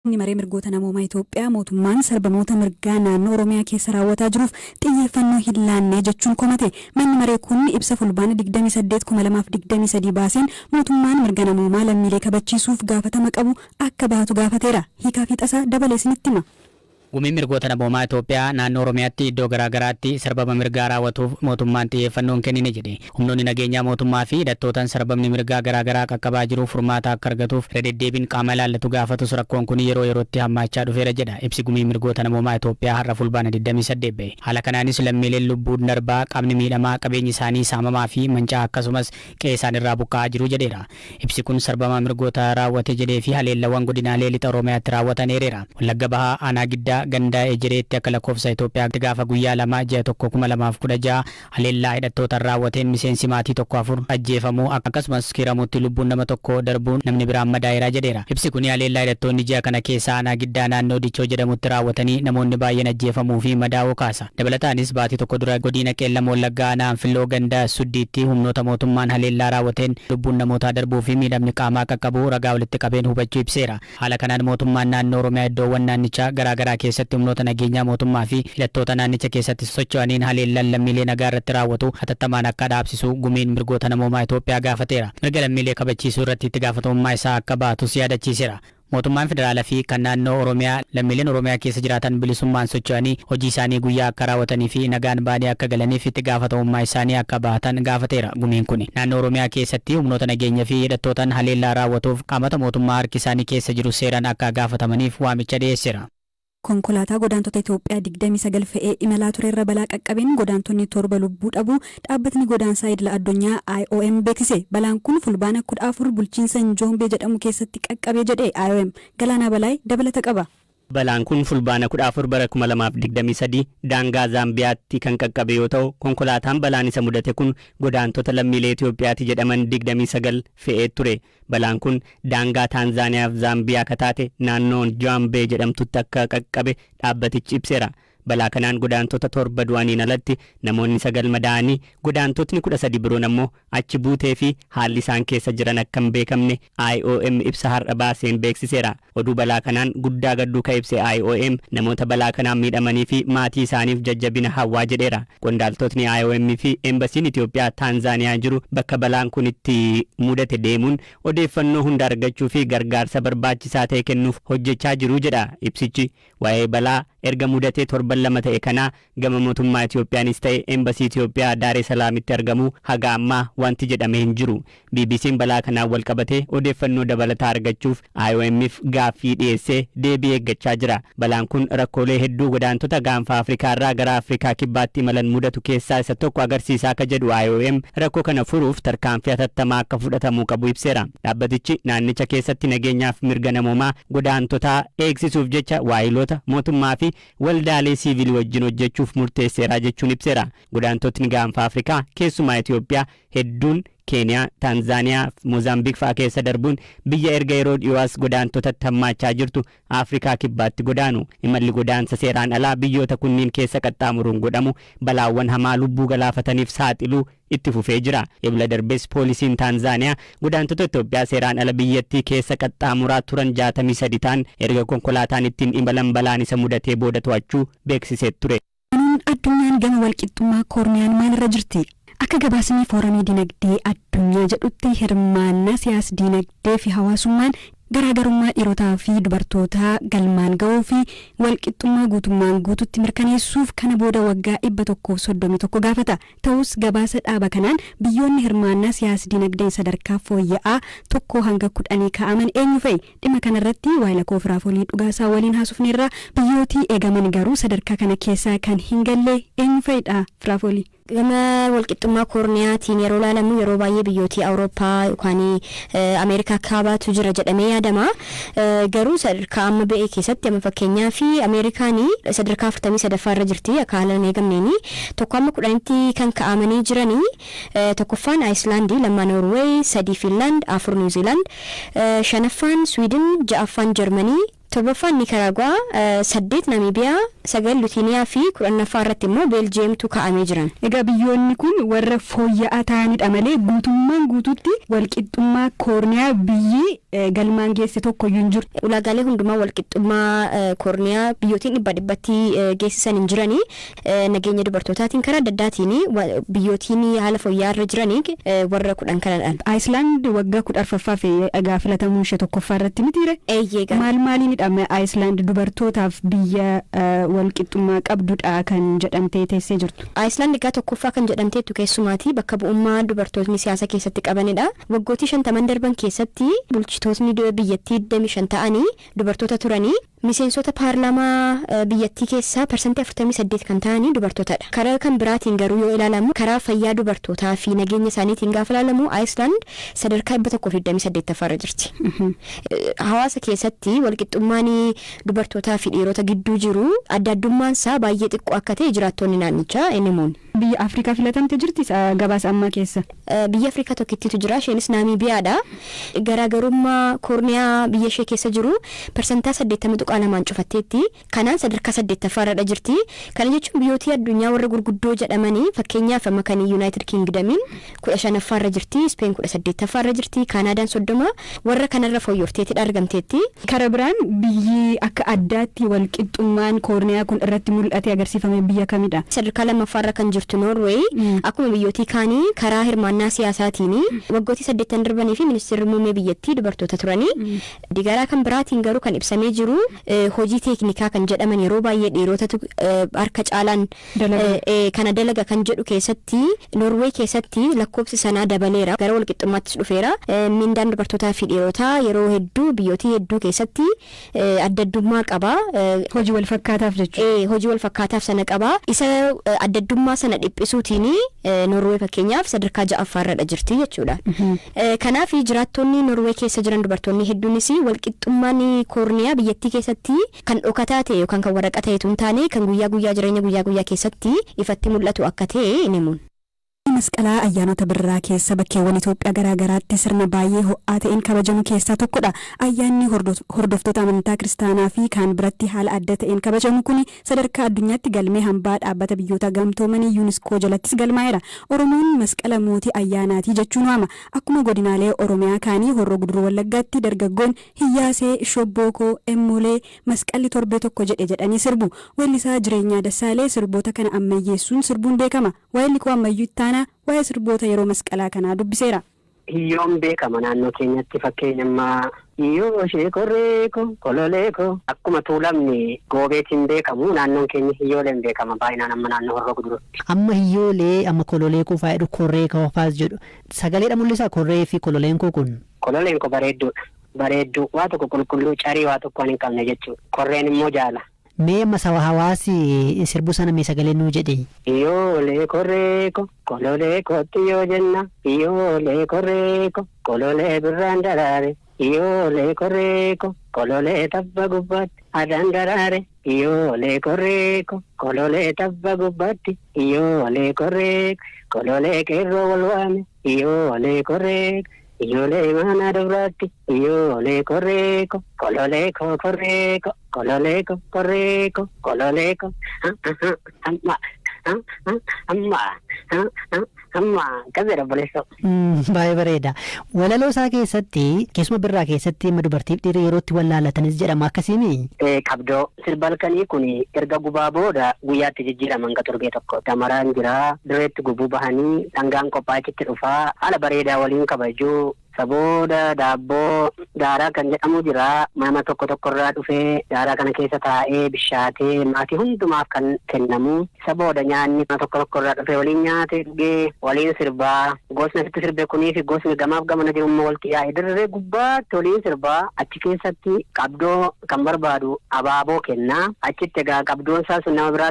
Manni Maree Mirgoota Namoomaa Itoophiyaa mootummaan sarbamoota mirgaa naannoo Oromiyaa keessa raawwataa jiruuf xiyyeeffannoo hin laanne jechuun komate. Manni maree kun ibsa Fulbaana 28, 2023 baaseen mootummaan mirga namoomaa lammiilee kabachiisuuf gaafatama qabu akka bahatu gaafateera. Hiikaa Fiixasaa dabalee isinitti hima. Gumiin Mirgoota Namoomaa Itoophiyaa naannoo Oromiyaatti iddoo garaa garaatti sarbama mirgaa raawwatuuf mootummaan xiyyeeffannoo hin kennine jedhe. Humnoonni nageenyaa mootummaa fi hidhattootaan sarbamni mirgaa garaa garaa qaqqabaa jiru furmaata akka argatuuf irra deddeebiin qaama ilaallatu gaafatus, rakkoon kun yeroo yerootti hammaachaa dhufeera jedha ibsi Gumii Mirgoota Namoomaa Itoophiyaa har'a Fulbaana 28 bahe. Haala kanaanis lammiileen lubbuun darbaa, qaamni miidhamaa, qabeenyi isaanii saamamaa fi manca'aa, akkasumas qe'ee isaanirraa buqqa'aa jiru jedheera. Ibsi kun sarbama mirgoota raawwate jedhee fi haleellawwan godinaalee lixa Oromiyaatti raawwatan eereera. Wallagga Bahaa, Aanaa Giddaa, ganda Ejereetti akka lakkoofsa Itoophiyaatti gaafa guyyaa 2 ji'a 1, 2016 haleellaa hidhattootaan raawwateen miseensi maatii tokko afur ajjeefamuu, akkasumas Kiiramuutti lubbuun nama tokko darbuun namni biraan madaa'eera jedheera. Ibsi kun haleellaa hidhattoonni ji'a kana keessa Aanaa Giddaa naannoo Dichoo jedhamutti raawwatanii namoonni baay'een ajjeefamuu fi madaa'uu kaasa. Dabalataanis baatii tokko dura godina Qeellam Wallaggaa, Aanaa Anfilloo, ganda Suddiitti humnoota mootummaan haleellaa raawwateen lubbuun namootaa darbuu fi miidhamni qaamaa qaqqabuu ragaa walitti qabeen hubachuu ibseera. Haala kanaan mootummaan naannoo Oromiyaa iddoowwan naannichaa garaa garaa keessatti humnoota nageenyaa mootummaa fi hidhattoota naannicha keessatti socho'aniin haleellaan lammiilee nagaa irratti raawwatu hatattamaan akka dhaabsisu Gumiin Mirgoota Namoomaa Itoophiyaa gaafateera. Mirga lammiilee kabachiisuu irratti itti gaafatamummaa isaa akka baatus yaadachiiseera. Mootummaan federaalaa fi kan naannoo Oromiyaa lammiileen Oromiyaa keessa jiraatan bilisummaan socho'anii hojii isaanii guyyaa akka raawwatanii fi nagaan ba'anii akka galaniif itti gaafatamummaa isaanii akka bahatan gaafateera gumiin kun. Naannoo Oromiyaa keessatti humnoota nageenya fi hidhattootaan haleellaa raawwatuuf qaamota mootummaa harki isaanii keessa jiru seeraan akka gaafatamaniif waamicha dhiyeesseera. Konkolaataa godaantota Itoophiyaa 29 fe'ee imalaa turerra balaa qaqqabeen godaantonni 7 lubbuu dhabuu dhaabbatni godaansaa idila addunyaa IOM beeksise. Balaan kun Fulbaana 14 bulchiinsa Njoombee jedhamu keessatti qaqqabe jedhe IOM. Galaanaa Balaay dabalata qaba. Balaan kun Fulbaana 14 bara 2023 daangaa Zaambiyaatti kan qaqqabe yoo ta'u, konkolaataan balaan isa mudate kun godaantota lammiilee Itoophiyaati jedhaman 29 fe'ee ture. Balaan kun daangaa Taanzaaniyaa fi Zaambiyaa ka taate naannoo Njoambee jedhamtutti akka qaqqabe dhaabbatichi ibseera. Balaa kanaan godaantota 7 du'aniin alatti namoonni 9 madaa'anii, godaantotni 13 biroon ammoo achi buutee fi haalli isaan keessa jiran akka hin beekamne IOM ibsa har'a baaseen beeksiseera. Oduu balaa kanaan guddaa gadduu ka ibse IOM, namoota balaa kanaan miidhamanii fi maatii isaaniif jajjabina hawwaa jedheera. Qondaaltotni IOM fi Embasiin Itoophiyaa Taanzaaniyaa jiru bakka balaan kun itti mudate deemuun odeeffannoo hunda argachuu fi gargaarsa barbaachisaa ta'e kennuuf hojjechaa jiru jedha ibsichi. Waa'ee balaa erga mudatee torban 2 ta'e kanaa gama mootummaa Itoophiyaanis ta'e Embasii Itoophiyaa Daaree Salaamitti argamu haga ammaa wanti jedhame hin jiru. BBC'n balaa kanaan wal qabatee odeeffannoo dabalataa argachuuf IOM'f gaaffii dhiyeessee deebii eeggachaa jira. Balaan kun rakkoolee hedduu godaantota gaanfa Afrikaa irraa gara Afrikaa Kibbaatti imalan mudatu keessaa isa tokko agarsiisa akka jedhu IOM, rakkoo kana furuuf tarkaanfii hatattamaa akka fudhatamuu qabu ibseera. Dhaabbatichi naannicha keessatti nageenyaaf mirga namoomaa godaantotaa eegsisuuf jecha waayiloota mootummaa fi waldaalee siivilii wajjin hojjechuuf murteesseera jechuun ibseera. Godaantotni gaanfa Afrikaa, keessumaa Itoophiyaa hedduun, Keeniyaa, Taanzaaniyaa fi Moozaambiik fa'aa keessa darbuun biyya erga yeroo dhiyoo as godaantotatti hammaachaa jirtu Afrikaa Kibbaatti godaanu. Imalli godaansa seeraan alaa biyyoota kunniin keessa qaxxaamuruun godhamu balaawwan hamaa lubbuu galaafataniif saaxiluu itti fufee jira. Ebla darbes poolisiin Taanzaaniyaa godaantota Itoophiyaa seeraan ala biyyattii keessa qaxxaamuraa turan 63 ta'an erga konkolaataan ittiin imalan balaan isa mudatee booda to'achuu beeksisee ture. Addunyaan gama walqixxummaa koorniyaan maalirra jirti? Akka gabaasni Fooramii Dinagdee Addunyaa jedhutti, hirmaannaa siyaas dinagdee fi hawaasummaan garaagarummaa dhiirotaa fi dubartootaa galmaan ga'uu fi walqixxummaa guutummaan guututti mirkaneessuuf kana booda waggaa 131 gaafata. Ta'us gabaasa dhaaba kanaan biyyoonni hirmaannaa siyaas dinagdeen sadarkaa fooyya'aa 1 hanga 10 kaa'aman eenyu fa'i? Dhimma kanarratti waayila koo Firaafolii Dhugaasaa waliin haasofneerra. Biyyootii eegaman garuu sadarkaa kana keessaa kan hin galle eenyu fa'idha, Firaafolii? Gama walqixxummaa koorniyaatiin yeroo ilaalamu, yeroo baay'ee biyyooti Awurooppaa yookaan Ameerikaa Kaabaatu jira jedhamee yaadama. Garuu sadarkaa amma ba'e keessatti, amma fakkeenyaa fi Ameerikaan sadarkaa 43ffaa irra jirti akka haala hin eegamneeni. 1 hamma 10tti kan ka'amanii jiranii tokkoffaan Ayislaandii, lammaa Noorweey, sadii Fiinlaand, afur Niwuziilaand, shanaffaan Swiidin, ja'affaan Jarmanii. Torbaffaan Nikaraaguwaa, 8 Namiibiyaa, 9 Lutiiniyaa fi 10ffaa irratti immoo Beeljiyeemtu kaa'amee jiran. Egaa biyyoonni kun warra fooyya'aa ta'anidha malee guutummaan guutuutti walqixxummaa koorniyaa biyyi galmaan geesse tokkoyyuu hin jiru. Ulaagaalee hundumaa walqixxummaa koorniyaa biyyootiin 100% geessisan hin jiranii. Nageenya dubartootaatiin karaa adda addaatiin biyyootiin haala fooyya'aa irra jiranii warra 10 kanadha. Ayislaand waggaa 14ffaaf egaa filatamuu ishee tokkoffaa irratti mitiire? Eeyyee. Maal maaliinidha Ayislaand dubartootaaf biyya walqixxummaa qabdudha kan jedhamtee teessee jirtu? Ayislaand egaa tokkoffaa kan jedhamteettu keessumaati bakka bu'ummaa dubartootni siyaasa keessatti qabanidha. Waggootii 50 darban keessatti bulchitootni biyyattii 25 ta'anii dubartoota turanii, miseensota paarlaamaa biyyattii keessaa 48% kan ta'anii dubartootadha. Karaa kan biraatiin garuu yoo ilaalamu, karaa fayyaa dubartootaa fi nageenya isaaniitiin gaafa ilaalamu, Ayislaand sadarkaa 128ffaarra jirti. Hawaasa keessatti walqixxummaan dubartootaa fi dhiirota gidduu jiru adda addummaan isaa baay'ee xiqqoo akka ta'e jiraattonni naannichaa inni himuun. Biyya Afrikaa filatamte jirti gabaasa ammaa keessa? Biyya Afrikaa tokkittiitu jira, isheenis Naamiibiyaadha. Garaagarummaa koorniyaa biyya ishee keessa jiru 80.2% cufatteetti. Kanaan sadarkaa 8ffaarra jirti. Kana jechuun biyyooti addunyaa warra gurguddoo jedhamanii, fakkeenyaaf amma kan Yuunaayitid Kingdamiin 15ffaarra jirti, Ispeen 18ffaarra jirti, Kaanaadaan 30, warra kanarra fooyyofteetidha argamteetti. Kara biraan biyyi akka addaatti walqixxummaan koorniyaa kun irratti mul'ate agarsiifame biyya kamidha? Sadarkaa lammaffaarra kan jirtu Noorweey akkuma biyyootii kaanii karaa hirmaannaa siyaasaatiin waggootii 8 darbanii fi ministeerri muummee biyyattii dubartoota turanii. Garaa kan biraatiin garuu kan ibsamee jiru, hojii teeknikaa kan jedhaman yeroo baay'ee dhiirotatu harka caalaan kana dalaga kan jedhu keessatti, Noorweey keessatti lakkoofsi sanaa dabaleera, gara walqixxummaattis dhufeera. Mindaan dubartootaa fi dhiirotaa yeroo hedduu biyyootii hedduu keessatti adda addummaa qaba. Hojii wal fakkaataaf jechuudha. Hojii wal fakkaataaf sana qaba. Isa adda addummaa sana dhiphisuutiin Noorwee fakkeenyaaf sadarkaa ja'affaarradha jirti jechuudha. Kanaaf jiraattonni Noorwee keessa jiran dubartoonni hedduunis walqixxummaan koorniyaa biyyattii keessatti kan dhokataa ta'e yookaan kan waraqaa ta'etu hin taane, kan guyyaa guyyaa jireenya guyyaa guyyaa keessatti ifatti mul'atu akka ta'e ni himuun. Masqalaa ayyaanota birraa keessa bakkeewwan Itoophiyaa garaa garaatti sirna baay'ee ho'aa ta'een kabajamu keessaa tokkodha. Ayyaanni hordoftoota amantaa kiristaanaa fi kaan biratti haala adda ta'een kabajamu kun sadarkaa addunyaatti galmee hambaa dhaabbata biyyoota gamtoomanii Yuuniskoo jalattis galmaa'eera. Oromoon masqala mootii ayyaanaatii jechuun waama. Akkuma godinaalee Oromiyaa kaanii Horroo Guduruu Wallaggaatti dargaggoon hiyyaasee shobbookoo emmolee masqalli torbee tokko jedhe jedhanii sirbu. Weellisaa Jireenyaa Dassaalee sirboota kana ammayyeessuun sirbuun beekama. Waa'ee koo ammayyuu ittaanaa waa'ee sirboota yeroo masqalaa kanaa dubbiseera. Hiyyoon beekama naannoo keenyatti, fakkeenyammaa hiyyoo ishee korreeko kololeeko, akkuma Tuulamni goobeetiin beekamu naannoon keenya hiyyooleen beekama baay'inaan amma naannoo Horroo Gudurutti. Amma hiyyoolee, amma kololee koo fa'aa jedhu, korree koo fa'aas jedhu, sagaleedha mul'isaa korree fi kololeen koo kun? Kololeen koo bareedduudha. Bareedduu waa tokko, qulqulluu, carii waa tokko hin qabne jechuudha. Korreen immoo jaala. Mee amma saba hawaasi sirbu sana mee sagalee nuu jedhe. Iyyoolee korreeko kololee kootti yoo jenna, iyyoolee korreeko kololee birraan daraare, iyyoolee korreeko kololee tabba gubbaatti adaan daraare, iyyoolee korreeko kololee tabba gubbaatti, iyyoolee korreeko kololee qeerroo wal waame, iyyoolee korreeko iyyoolee mana dubaraatti, iyyoolee korreeko kololee koo korreeko kololee ko korreeko kololee ko amma amma amma akkas obboleessoo. Baay'ee bareeda. Walaloo isaa keessatti keessuma birraa keessatti amma dubartiif dhiirri yeroo itti wallaalatanis jedhama, akkasiimi? Qabdoo sirba halkanii kun erga gubaa booda guyyaatti jijjiiraman ka torbee tokko. Damaraan jira, direetti gubuu bahanii dhangaan qophaachitti dhufaa, haala bareedaa waliin kabajuu. Sabooda daabboo daaraa kan jedhamu jira, mana tokko tokkorraa dhufee daaraa kana keessa taa'ee bishaatee maatii hundumaaf kan kennamu. Sabooda nyaanni mana tokko tokkorraa dhufee waliin nyaatee dhugee waliin sirbaa, gosni asitti sirbe kunii fi gosni gamaaf gamana jiru immoo walitti yaa'ee dirree gubbaatti waliin sirbaa. Achi keessatti qabdoo kan barbaadu abaaboo kennaa, achitti egaa qabdoon isaa sun nama biraa.